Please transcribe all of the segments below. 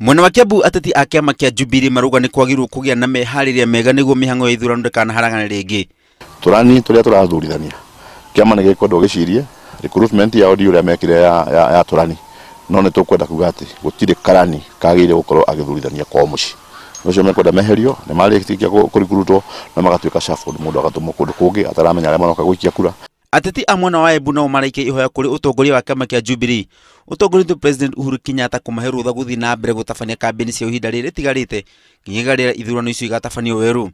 Mwena wa Kiambu, ateti a kĩama kĩa Jubilee marauga nĩ kwagĩrĩirwo kũgĩa na meharĩria mega nĩguo mĩhang'o ya ithurano ndĩkanaharagane rĩngĩ. Tũrani tũrĩa tũrathurithania, kĩama nĩ gĩkwendwo gĩcirie recruitment yao ndi ũrĩa mekire ya tũrani, no nĩ tũkwenda kuga atĩ gũtirĩ karani kagĩrĩire gũkorwo agĩthurithania kwao mũciĩ. Ũcio mekwenda meherio nĩ marĩkia kũrikurutwo na magatuĩka shuffled, mũndũ agatũmwo kũndũ kũngĩ ataramenya arĩa maroka gũikia kura. Ateti a mwena wa Embu nao maraikia ihoya kũrĩ ũtongoria wa kĩama kĩa Jubilee ũtongoretio President Uhuru Kenyatta kũmahe rũtha gũthiĩ na mbere gũtabania kambĩini cia ihinda rĩrĩ rĩtigarĩte nginyagia rĩrĩa ithurano icio igatabanio werũ.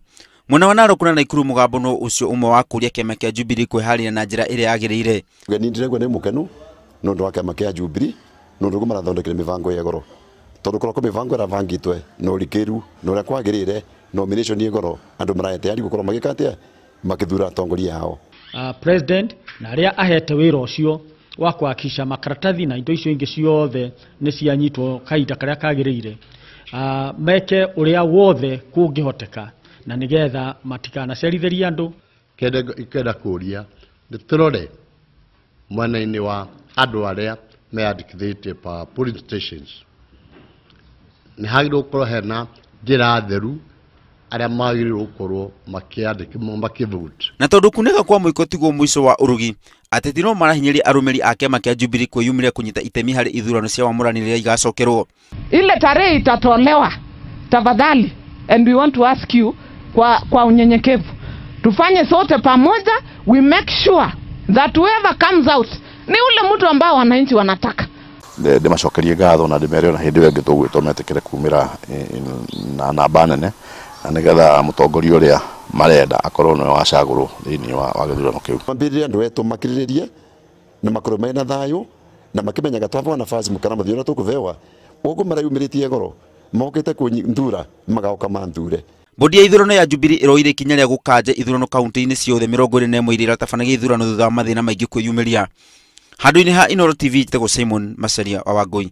Mwena wa Narok na Nakuru, mũgambo no ũcio ũmwe wa kũria kĩama kĩa Jubilee kwĩharĩria na njĩra ĩrĩa yagĩrĩire. Ni ndĩraigua nĩ mũkenu nĩ ũndũ wa kĩama kĩa Jubilee nĩ ũndũ marathondekire mĩbango ya goro, tondũ korwo mĩbango ĩrabangĩtwe na ũrikĩru na ũrĩa kwagĩrĩire, nomination ĩ goro, andũ maraya tayari gũkorwo magĩka atĩa, makĩthura atongoria ao. President na arĩa ahete wĩra ũcio wa kuhakikisha makaratathi na indo icio ingĩ ciothe nĩ cianyitwo kahinda karĩa kagĩrĩire, meke ũrĩa wothe kũngĩhoteka na nĩgetha matikanacerithĩrie andũ. Kenda kũria nĩ tũrore mwena-inĩ wa andũ arĩa meyandĩkithĩtie pa polling stations, nĩ hagĩrĩirwo gũkorwo hena njĩra theru arĩa magĩrĩirwo gũkorwo makĩvote. Na tondũ kunĩka kwa mũiko tiguo mũico wa ũrugi, ateti no marahinyĩria arũmĩrĩri a kĩama kĩa Jubilee kwĩyumĩria kũnyita itemi harĩ ithurano cia wamũrani rĩrĩa igacokerwo. Ile tarehe itatolewa, tafadhali, and we want to ask you kwa unyenyekevu, tufanye sote pamoja, we make sure that whoever comes out ni ule mtu ambao wananchi wanataka. Ndĩmacokerie ngatho na ndĩmere ona hĩndĩ ĩyo ĩngĩ tũgwĩtwo metĩkĩre kumĩra na namba nene na nĩgetha mũtongoria ũrĩa marenda akorwo nĩwe wacagũrwo thĩinĩ wa gĩthurano kĩu. Mambĩrĩria andũ etũ makirĩrĩrie na makorwo mena thayũ na makĩmenyaga twahewa nafasi mũkana mũthia ũrĩa tũkũhewa, ũguo marayumĩrĩtie goro mokĩte kũnthura magoka manthure. Bodi ya ithurano ya Jubilee ĩroire ikinya rĩa gũkanja ithurano kaunti-inĩ ciothe 21 iria iratabanagia ithurano thutha wa mathĩna maingĩ kwĩyumĩria. Handũ-inĩ ha Inooro TV, njĩtagwo Simon Macharia wa Wangũi.